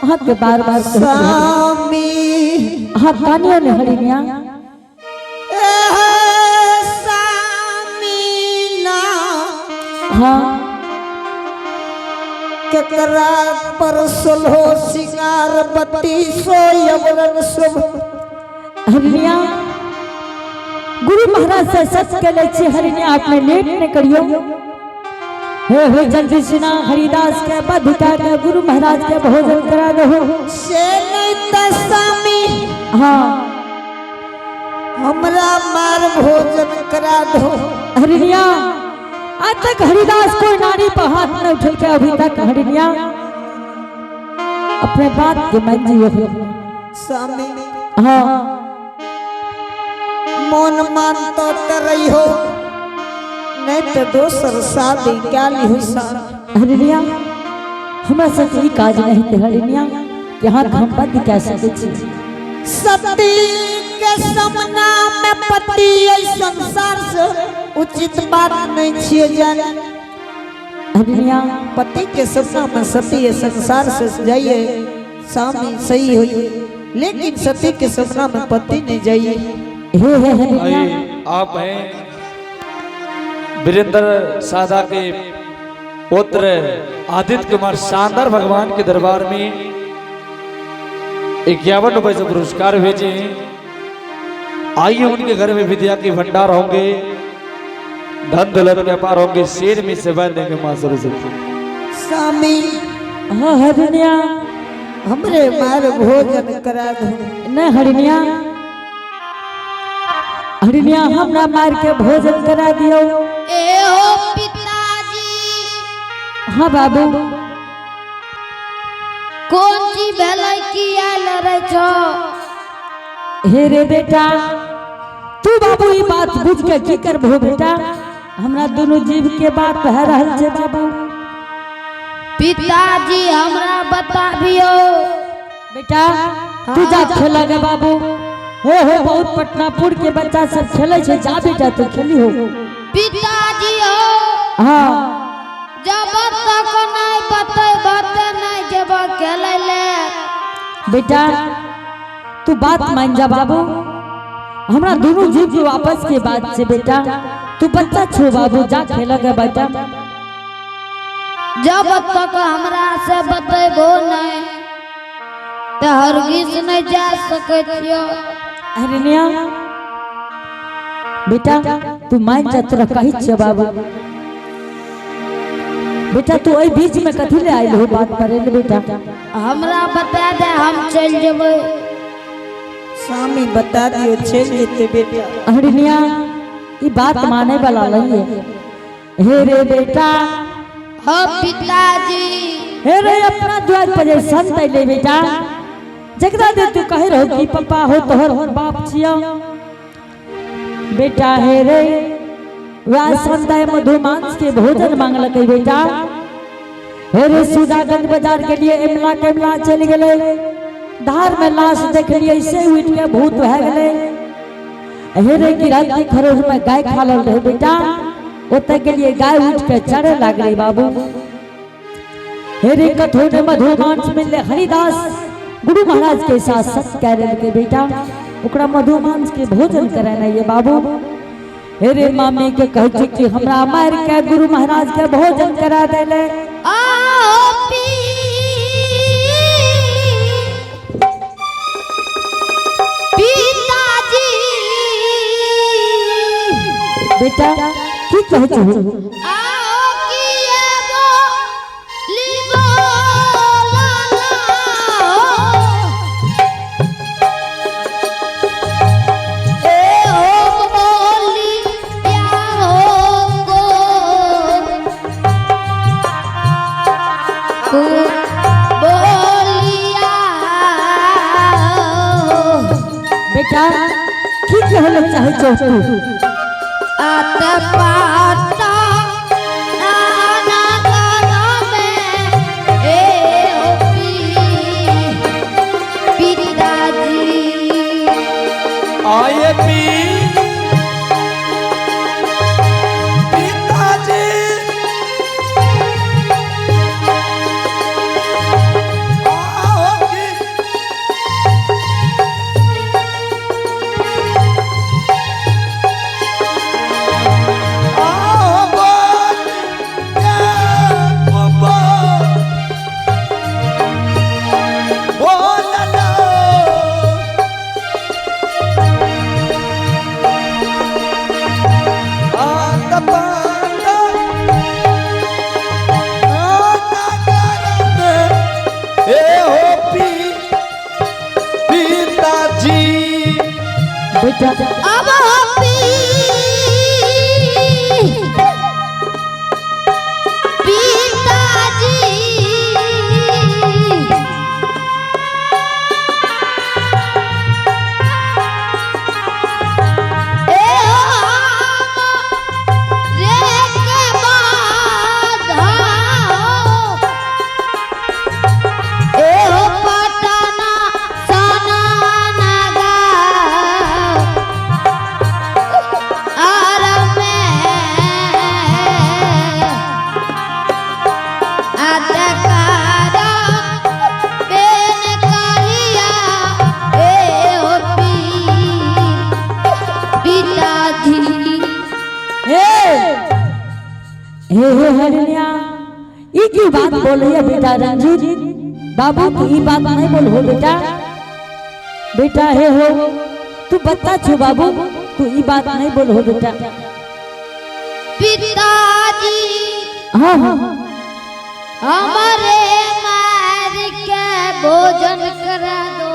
अहाँ के बार बार कहैत रहलियै। स्वामी। अहाँ कानियो ने हरिणिया। स्वामी ना। हाँ। केकरा पर सोलहो सिंगार 32 यवरन शुभ। हरिणिया, गुरु महाराज से सच के लै छी हरिणिया, अपने लेट नहीं करियो। हे हे जल्दी सिना हरिदास के बध कऽ के गुरु महाराज के भोजन करा दहो। से नहीं त स्वामी, हाँ। हमरा मार भोजन करा दो। हरिणिया, आज तक हरिदास कोई नारी पर हाथ न उठल के अभी तक। हरिणिया, अपने बात के मान जियो। स्वामी। हाँ। मोन मानतो त रहिहो, नहीं तो दोसर शादी क्या लिहो स्वामी। हरिणिया, हमरा सबके ई काज नहीं हेतै हरिणिया, कि हाथ हम बंद कऽ सकै छी। सती के सामना में पति एहि संसार से उचित बात नहीं छिए जान। हरिणिया। पति के सपना में सती ये संसार से जाइए स्वामी, सही होइए, लेकिन सती के सपना में पति नहीं जाइए। हे हे हरिणिया। भाई, आप हैं वीरेंद्र सादा के पुत्र आदित्य कुमार, शानदार भगवान के दरबार में 51 रुपए से पुरस्कार भेजे हैं। आइए, उनके घर में विद्या के भंडार होंगे, धन दौलत व्यापार होंगे, शेर में सेवा देंगे माँ सरस्वती। स्वामी। हाँ हरिणिया। हमरे मार भोजन करा दो। नहीं हरिणिया, हरिणिया, हमरा मार के भोजन करा दियो। ए हो पिताजी। हाँ बाबू। कोन चीज भेलै, किया लड़ै छौ? हे रे बेटा, तू बाबू ई बात बुझ के की करबहो बेटा? हमरा दोनों जीव के बात भए रहल छै बाबू। पिताजी, हमरा बताबियो। बेटा, तू जा खेल गे बाबू। हे हो, बहुत पटनापुर के बच्चा सब खेले छै। जा बेटा, तू खेली हो। पिताजी हो। हाँ। जब तक नहीं बतेबह नहीं जेब खेलै ले। बेटा, तू बात मान जा बाबू। हमरा दोनों जीव के आपस के बात छै बेटा। तू बच्चा छो बाबू, जा खेल गे बेटा। जब तक हमरा से बतेबो नहीं तऽ हरगिज नहीं जा सकै छियो। हरिणिया बेटा, तू मान जा, तोरा कहै छियो बाबू। बेटा, तू एहि बीच में कथी ले आयल हो बात पर ले बेटा? हमरा बता दे, हम चलि जेबै। स्वामी, बता दियो, चल जेते बेटा। हरिणिया, ई बात माने वाला नहीं है। हे रे बेटा। हाँ पिताजी। हे रे, अपना द्वार पर जे संत अइले बेटा, जकरा दे तू कहे रहो कि पप्पा हो, तोहर बाप छियो बेटा। हे रे, वह संत आए, मधुमांस के भोजन मांगलकै बेटा। हे रे, सुधागंज बाजार के लिए इमला केमला चलि गेलै। धार में लाश देखलियै से उठि के भूत भए गेलै। हे रे, गिरहत के खरोज में गाय खा लेल रहे बेटा, ओतऽ गेलियै, गाय उठि के चढ़े लागलै बाबू। हे रे, कथो ने मधुमांस मिलले। हरिदास गुरु महाराज के साथ सत कह के बेटा, ओकरा मधुमांस के भोजन करेनाइ ये बाबू। हे रे, मामी के कहै छै कि हमरा मारि के गुरु महाराज के भोजन करा देले। आओ पिताजी। बेटा, की कहै छहो? आओ किए बोली बोला ना हो। ए हो बोली क्या हो को बोलिया हो। बेटा, की कहै लए चाहै छहो तू? अत पाता नाना गाना में ए हो पिताजी। आए पिताजी। आओ। बेटा अब पिताजी पिताजी हे हे हे हरिणिया ई की बात बोलिए बेटा रंजीत बाबू तू ई बात नहीं बोल हो बेटा। बेटा हे हो तू बच्चा छो बाबू, तू ई बात नहीं बोल हो बेटा। पिताजी हाँ हाँ हमारे मार के भोजन करा दो।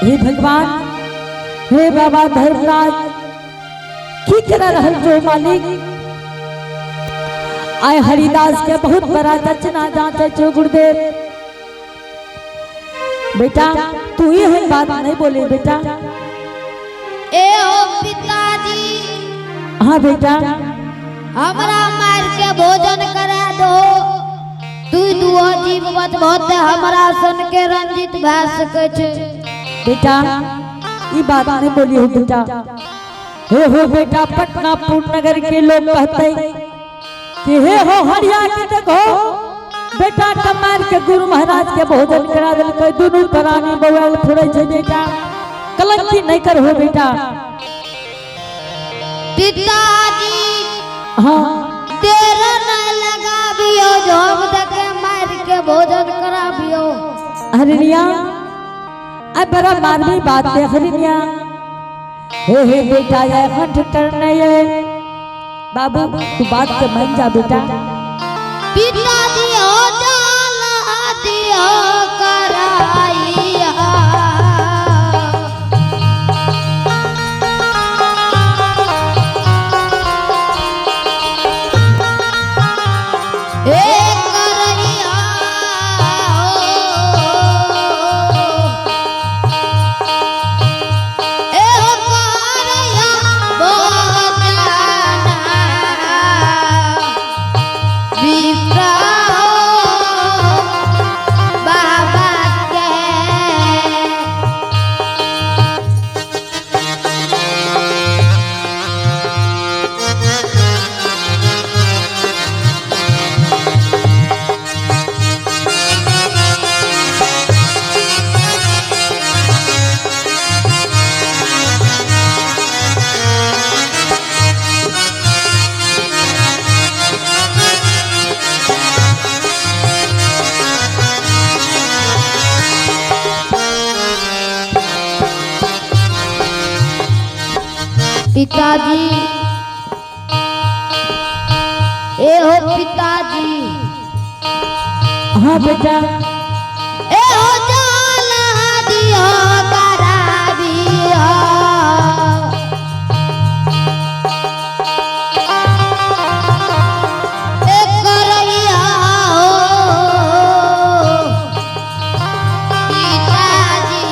हे भगवान, हे बाबा धर्मराज, की करा रहल जो मालिक। आय हरिदास के बहुत बड़ा दक्षिणा जाते छो गुरुदेव। बेटा तू ये बात नहीं बोले बेटा। ए हो पिताजी। हाँ बेटा। हमरा मार के भोजन करा दो। तू दुआ जीव बचबो ते हमरा सन के रंजित भए सकै छै। बेटा ये बात नहीं बोली हो बेटा। हे हो बेटा, पटनापुर नगर के लोग कहते कि हे हो हरिया के देखो बेटा कमार के गुरु महाराज के भोजन करा दिलकै, दुनू प्राणी बौआल फुरै छै बेटा, कलंकी नहीं कर हो बेटा। पिताजी हाँ देर न लगाबियो, जो हम देखे मार के भोजन कराबियो। हरिणिया अब बड़ा मारवी बात है हरिणिया। हे हे बेटा ये हठ करने ये बाबू तू बात के मान जा बेटा। पिताजी हो जाला दियो कराइया। ए करैया हो, ए हो करैया भोजना विप्रा बाबा के। पिताजी ए हो पिताजी। हाँ बेटा। ए हो जाला दियो कराबियो। ए करैया हो पिताजी,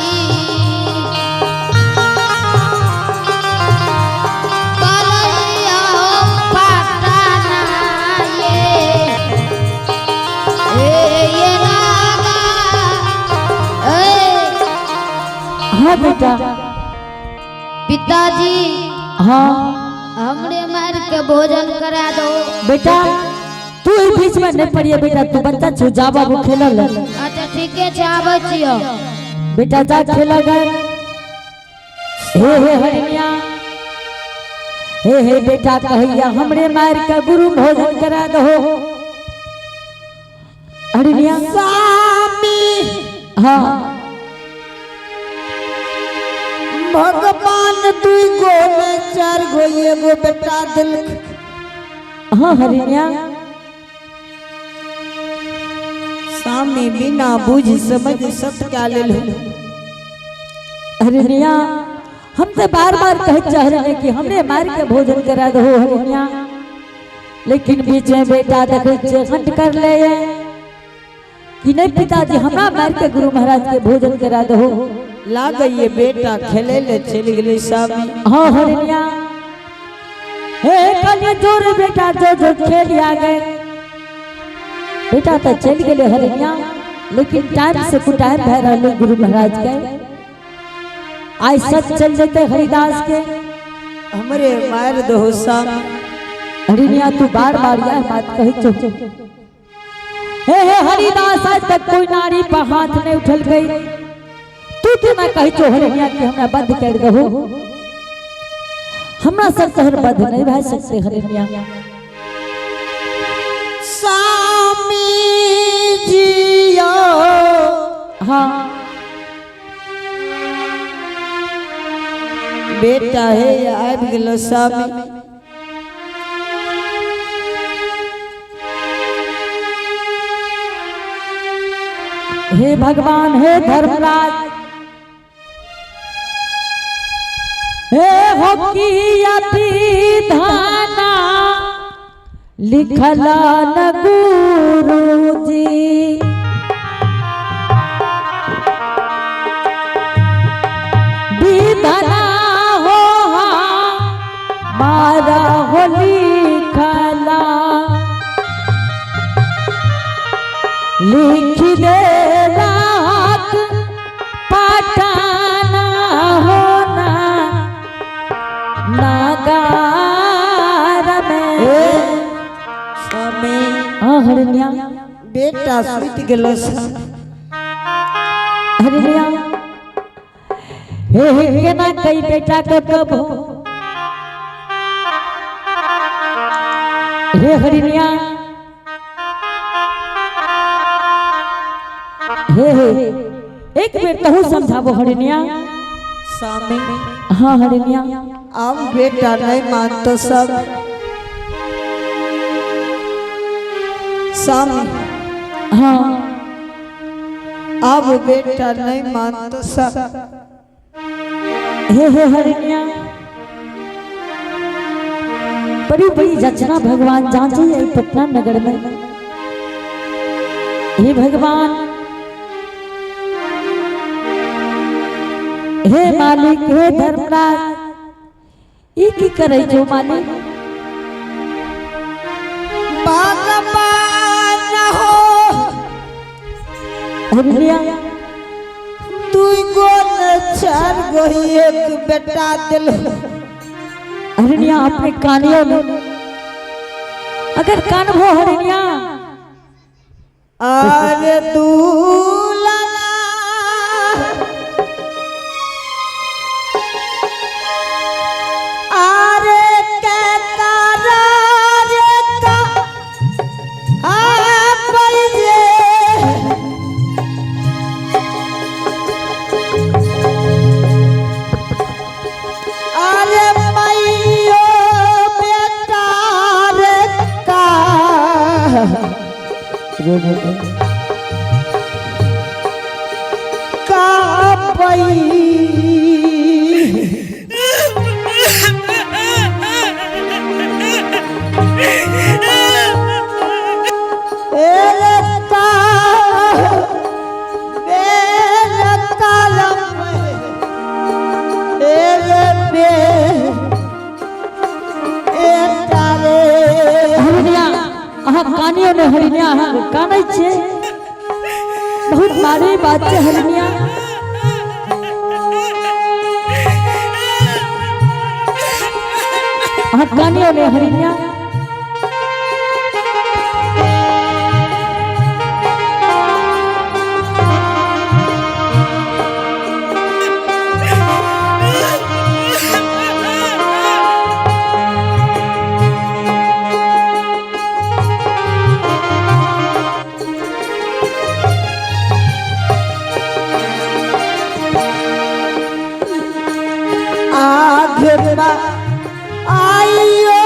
करैया हो पटना ये ए ये नागा ए। हाँ बेटा। पिताजी हाँ हमरे मार के भोजन करा दो। बेटा तू ही बीच में नहीं पड़िए बेटा, तू बच्चा छो, जा बाबू खेल। अच्छा ठीके छै, आबै छियो। बेटा जा खेल गए। हे हे हरिणिया, हे हे बेटा कहैया हमरे मार के गुरु भोजन करा दो। हरिणिया स्वामी हाँ भगवान दुई गो ने चार गो एगो बेटा दिलक। हाँ हरिणिया स्वामी बिना बुझ समझ सत क्या लेल। हरिणिया हमसे बार बार कह चाह रहे कि हमरे मार के भोजन करा दो हरिणिया, लेकिन बीच में बेटा देखे छे हट कर ले कि नहीं पिताजी हमरा मार के गुरु महाराज के भोजन करा दो। लागैये बेटा खेले ले चलि गेलै स्वामी। हाँ हरिणिया, हे कल जोर बेटा जो जो खेलिया गए, बेटा तो चल गेले हरिणिया, लेकिन टाइम से कुटाइम भय रहले गुरु महाराज के। आइ सच चल जेते हरिदास के। हमरे मार दहो स्वामी। हरिणिया तू बार बार यह बात कही छो। हे हे हरिदास, आज तक कोई नारी पर हाथ नहीं उठल गई, तू केना कही छो हरिणिया कि हमरा बंद कर दहो? हमरा सब तोहर बंद नहीं भए सकते हरिणिया। स्वामी जियो। हाँ बेटा हे आबि गेलो स्वामी। हे भगवान, हे धर्मराज, हे हो किया विधाना लिखल न गुरुजी, विधाना हो मारा हो लिखला, लिख दे लाख पटाना होना नागार में। स्वामी। हाँ हरिणिया। बेटा सुति गेलो स्वामी। हरिणिया, हे हे केना कई बेटा के कब हो? हे हरिणिया, हे हे एक बेर तहु समझाबो हरिणिया। स्वामी। हाँ हरिणिया। अब बेटा नहीं मानतो सब स्वामी। हाँ। अब बेटा नहीं मानतो सब। हे हे हरिणिया, बड़ी बड़ी रचना भगवान जांचे है पटना नगर में। हे भगवान, हे मालिक, हे धर्मराज, ई की करे जो मालिक? भगवान हो। हरिणिया। दुई गो न चार गो एक बेटा दिल। हरिणिया, अपने कानियों में अगर कान हो हरिणिया। अरे दूल्हा अरे के तारा रे का आ पैजे। अरे मैयो बेटा रे का का पई। हरिणिया, अहाँ कानियो ने हरिणिया, अहाँ कानै छियै, बहुत मारी बात छै हरिणिया। अहाँ कानियो ने हरिणिया। आइयो।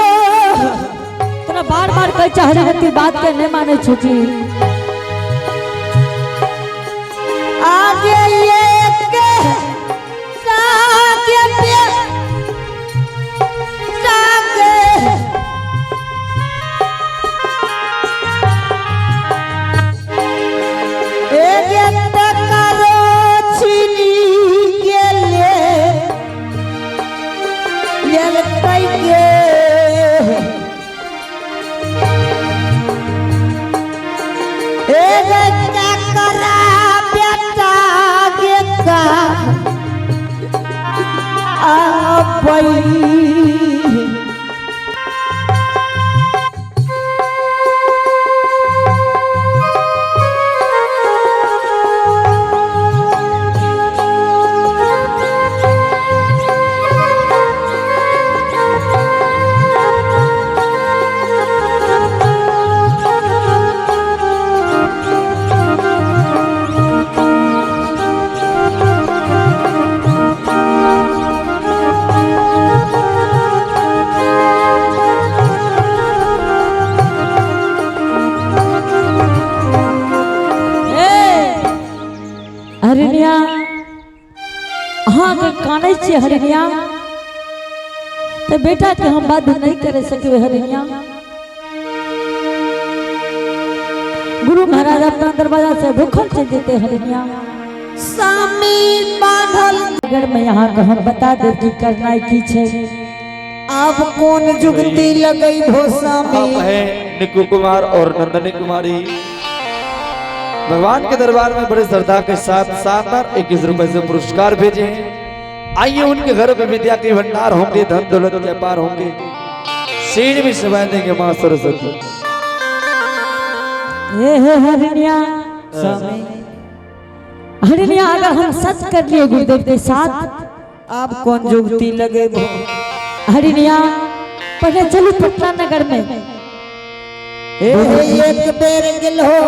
तोरा बार बार कहै छै हरिणिया, बात के नहीं मानै छौ की? आगे ये के सागे पे। हरिणिया, अहाँ के कानै छियै हरिणिया, तऽ बेटा के हम बाध्य नहीं करे सकबै हरिणिया। गुरु महाराज अपना दरवाजा से भूखल चल जेते हरिणिया। स्वामी बांधल अगर मैं यहाँ के हम बता देब कि करनाइ की छै। आब कोन जुगती लगैबो स्वामी। आप हैं निकू कुमार और नंदनी कुमारी, भगवान के दरबार में बड़े श्रद्धा के साथ शानदार 21 रुपए से पुरस्कार भेजे हैं। आइए उनके घर पे विद्या के भंडार होंगे, धन दौलत के अपार होंगे, सीढ़ भी सवाई देंगे माँ सरस्वती। हे हे हरिणिया, स्वामी हरिणिया, अगर हम सच कर लिए गुरुदेव के साथ, आब कोन जुगती लगैबो। हरिणिया पहले चलू पटना नगर में। हे हे एक बेर गेलहो,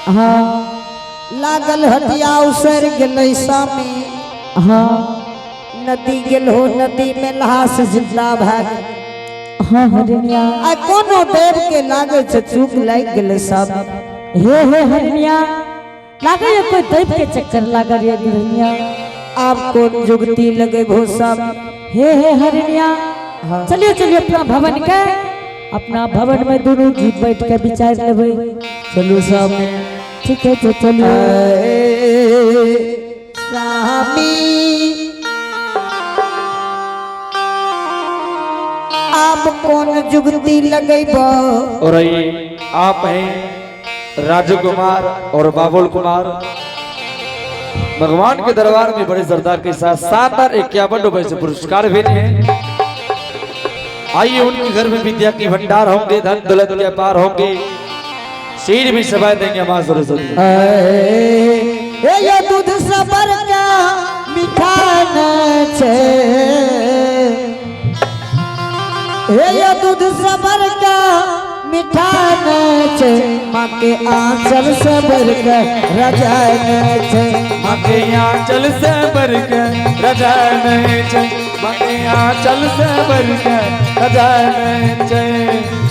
हाँ, लागल हटिया उसर गेलै स्वामी। हाँ, नदी गेलहो, नदी में लहास जिंदा भए गेल। हाँ हरिणिया, आ कोनो देव के लागे छै चूक लागि गेलै स्वामी। हे हे हरिणिया, लागे ये कोई दैव के चक्कर लागल ये हरिणिया। आब कोन जुगती लगैबो स्वामी। हे हे हरिणिया, हाँ। चलिए चलिए अपना भवन के, अपना भवन में दोनों जीव बैठ के विचार लेबै। चलू स्वामी। ठीक है तो चलिए। स्वामी आब कोन जुगती लगैबो। और ये आप हैं राजू कुमार और बाबुल कुमार, भगवान के दरबार में बड़े श्रद्धा के साथ शानदार 51 रुपए से पुरस्कार भेजे हैं। आइए उनके घर में विद्या की भंडार होंगे, धन दौलत के अपार होंगे, सीर भी सवाई देंगे माँ सरस्वती। ए ये दूध सबर का मीठा न छे, ए ये दूध सबर का मीठा न छे, माँ के आंचल सबर का रजा न छे। माँ के आंचल से बरके रजा नहीं छे, माँ के आंचल से बरके रजा नहीं छे।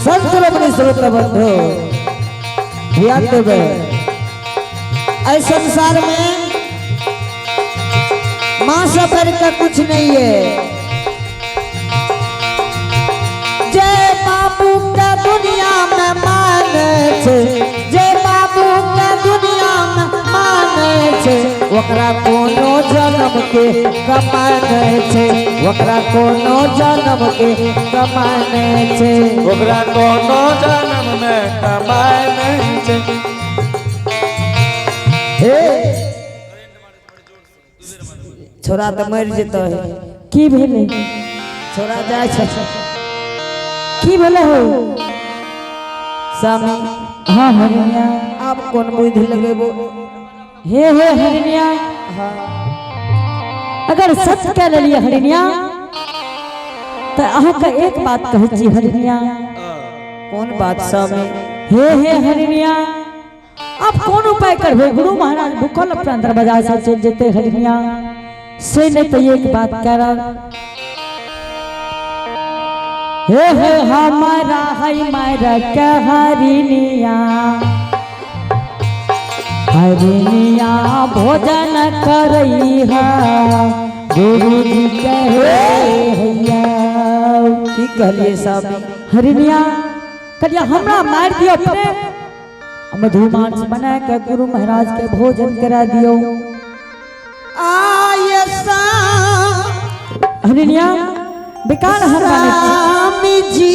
संत श्रोमणी श्रोता बंधु ध्यान देवे, ऐ संसार में माँ सबर का कुछ नहीं है। जय बाबू का दुनिया में मान छे, जय बाबू का दुनिया में मान छे, ओकरा कोनो जन्म के कमान छे, ओकरा कोनो जन्म के कमान छे, ओकरा कोनो जन्म में कमाए नहीं छे। हे छोरा तो मर जेतो है। की भेलै? छोरा जाय छै। की भेलै हो स्वामी? हाँ हरिणिया, आब कोन बुद्धि लगेबो। हे हे हरिणिया, हाँ, अगर सच कह लेलिए हरिणिया, तो अहाँके एक बात कहै छी हरिणिया। कोन बात स्वामी? हे हे हरिणिया, आप कोन उपाय करबै? गुरु महाराज भूखल अपना दरवाजा से चलि जेतै हरिणिया, से नहीं तो एक बात करब। हे हे हमारा है मार के हरिणिया, हरिणिया भोजन करैहा गुरु जी के हैया। की कहलिए स्वामी? हरिणिया, कहिया हमरा मारि दियौ अपने, मधुमांस बना के गुरु महाराज के भोजन करा दियौ। आय हरिणिया, बेकार हम मानै छी। स्वामी जी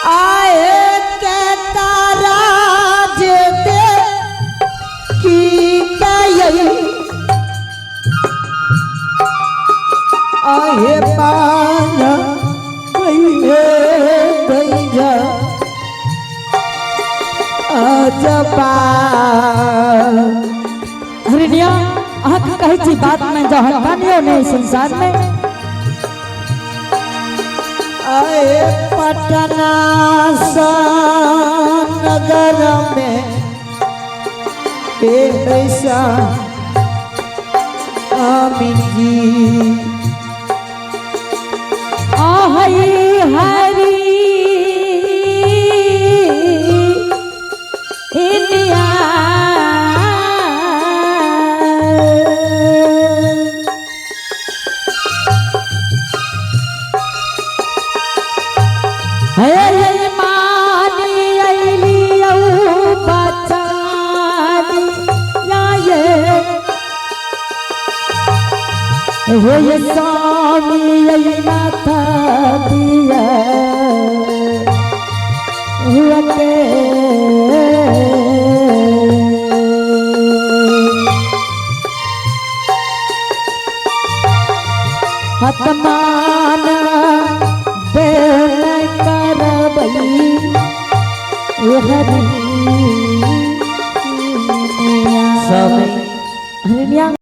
आए के तारा जे दे की कयई आहे पान गईले गईजा अजबा। हरिणिया, अहाँके कहै छी बात में जहन कानियो नहीं संसार में। आए पटना सा नगर में ऐसा आमीन जी। आहई हरी इनिया, हे हे मानी अइली औ बचानी या ये हे स्वामी अइ माता दिया हुआ के हतमा।